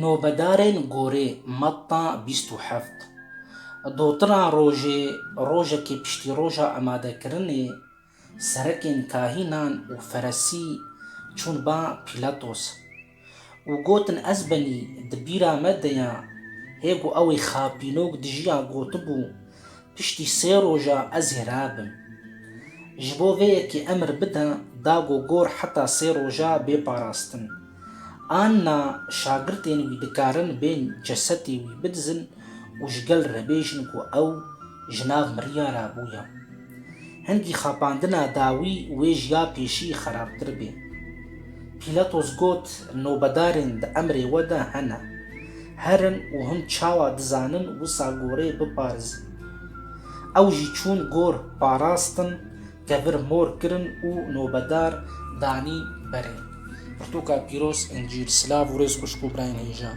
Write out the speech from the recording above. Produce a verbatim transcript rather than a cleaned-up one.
Nobedarên gorê, Metta bîst û heft. Dotira rojê, rojekê piştî roja amadekirinê, serekên kahînan û feresî çûn ba Pîlatos û gotin, Ez benî, di bîra me de ya, hê ku ew ê xapînok dijiya gotibû, Piştî sê roja ez ê rabim. Ji bo vê yekê emir bide, da ku gor heta sê roja bê parastin. An na şagirtên wî dikarin bên cesetê wî bidizin û ji gel re bêjin ku ew ji nav miriya rabûye. Hingî xapandina dawî wê ji ya pêşî xerabtir bê. Pîlatos got, Nobedarên di emrê we de hene. Herin û hûn çawa dizanin wisa gorê biparizin. Ew jî çûn gor parastin, kevir mor kirin û nobedar danîn berê. Pirtûka pîroz, Încîl. Silav û rêz xwişk û birayên hêja.